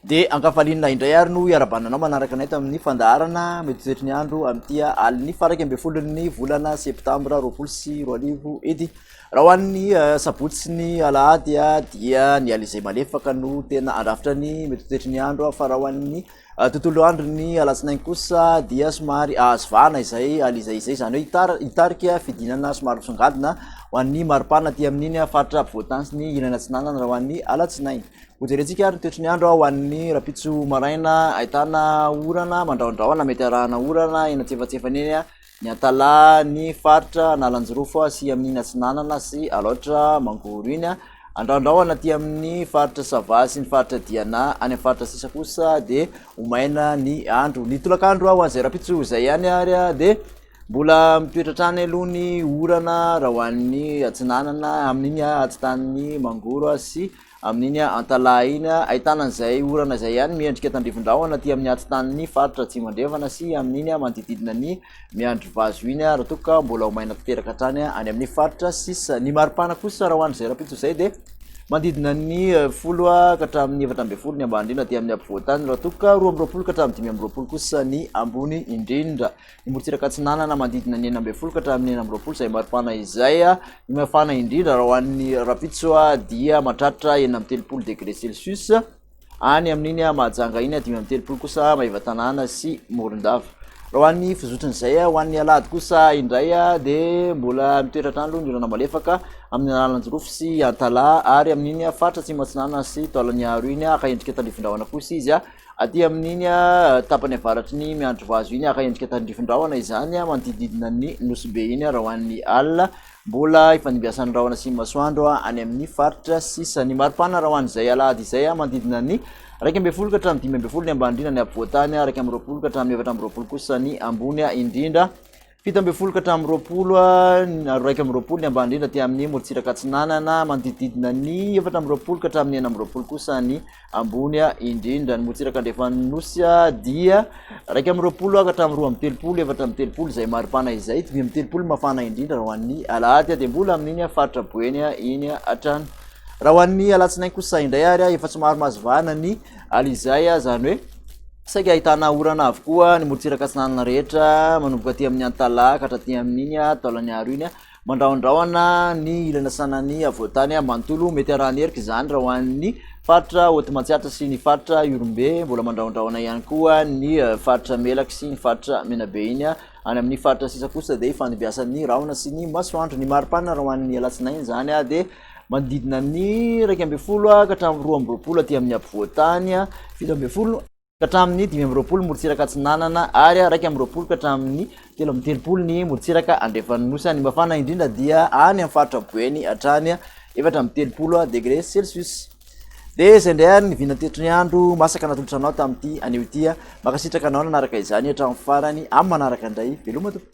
Dia ankafaliana indray ary no iarahabana anao manaraka anay tamin'ny fandaharana mety ho toetry ny andro amin'ity alin'ny faha 11n'ny volana septambra 2020 ity. Raha ho an'ny sabotsy sy ny alahady dia ny alizay malefaka no tena andrafitra ny mety ho toetry ny andro fa raha ho an'ny tontolo andron'ny alatsinainy kosa dia somary ahazo vahana izay alizay izay, izany hoe hitarika fidinana somary misongadina ho an'ny maripana aty amin'iny faritra afovoan-tany sy ny ilany atsinanana raha ho an'ny alatsinainy. Hojerentsika ary ny toetry ny andro ho an'ny rahampitso maraina, ahitana orana mandrahondrahona, mety arahana orana eny antsefatsefany eny ny Antalaha, ny faritra Analanjirofo sy amin'iny Atsinanana sy Alaotra Mangoro iny. Andrahondrahona aty amin'ny faritra Sava sy ny faritra Diana, any amin'ny faritra sisa kosa dia ho maina ny andro. Ny tolakandro ho an'izay rahampitso izay ihany ary dia mbola mitoetra hatrany aloha ny orana raha ho an'ny Atsinanana amin'iny atitanin'ny Mangoro sy Amin'iny Antalaha iny, ahitana an'izay orana izay ihany miendrika tandrifin-drahona aty amin'ny atitanin'ny faritra Atsimo Andrefana sy amin'iny manodididina ny Miandrivazo iny raha toa ka mbola ho maina tanteraka hatrany any amin'ny faritra sisa. Ny maripana kosa raha ho an'izay rahampitso izay dia manodidina ny 10 ka hatramin'ny 14 ny ambany indrindra aty amin'ny ampovoan-tany raha toa ka 22 ka hatramin'ny 25 kosa ny ambony indrindra. Ny morontsiraka atsinanana manodidina ny 16 ka hatramin'ny 26 izay maripana izay. Ny mafana indrindra raha ho an'ny rahampitso dia mahatratra 36 degré celsius any amin'iny Mahajanga iny, 35 kosa Maevatanàna sy Morondava. Raha ho an'ny fizotrin'izay ho an'ny alahady kosa indray dia mbola mitoetra hatrany aloha ny orana malefaka amin'ny Analanjirofo sy Antalaha ary amin'iny faritra Atsimo Atsinanana sy Taolagnaro iny, haka endrika tandrifin-drahona kosa izy. Aty amin'iny tapany avaratry ny Miandrivazo iny, haka endrika tandrifin-drahona izany manodidididina ny Nosy Be iny raha ho an'ny alina. Mbola ifandimbiasan'ny rahona sy ny masoandro any amin'ny faritra sisa. Ny maripana raha ho an'izay alahady izay manodidina ny 11 ka hatramin'ny 15 ny ambany indrindra ny ampovoan-tany, 21 ka hatramin'ny 24 kosa ny ambony indrindra. 17 ka hatramin'ny 20, 21 ny ambany indrindra aty amin'ny morontsiraka atsinanana, manodidididina ny 24 ka hatramin'ny 26 kosa ny ambony indrindra. Ny morontsiraka andrefan'ny nosy dia 21 ka hatramin'ny 32, 34 izay maripana izay, 35 mafana indrindra raha ho an'ny alahady dia mbola amin'iny faritra Boeny iny hatrany. Raha ho an'ny alatsinainy kosa indray ary efa somary mahazo vahana ny alizay, izany hoe saika ahitana orana avokoa ny morontsiraka atsinanana rehetra manomboka aty amin'ny Antalaha ka hatraty amin'iny Taolagnaro iny. Mandrahondrahona ny ilana sanan'ny afovoan-tany manontolo. Mety arahan'ny herika izany raha ho an'ny faritra Haute Matsiatra sy ny faritra Ihorombe. Mbola mandrahondrahona ihany koa ny faritra Melaky sy ny faritra Menabe iny. Any amin'ny faritra sisa kosa dia ifandimbiasan'ny rahona sy ny masoandro. Ny maripana raha ho an'ny alatsinainy izany dia manodidina ny 11 ka hatramin'ny 22 aty amin'ny ampovoan-tany, 17 ka hatramin'ny 25 morontsiraka atsinanana ary 21 ka hatramin'ny 33 ny morontsiraka andrefan'ny nosy. Ny mafana indrindra dia any amin'ny faritra Boeny hatrany 34 degré celsius. Dia izay indray ary ny vinantetry ny andro masaka natolotra anao tamin'ity anio ity. Mankasitraka anao nanaraka izany hatramin'ny farany. Amin'ny manaraka indray, veloma tompoko.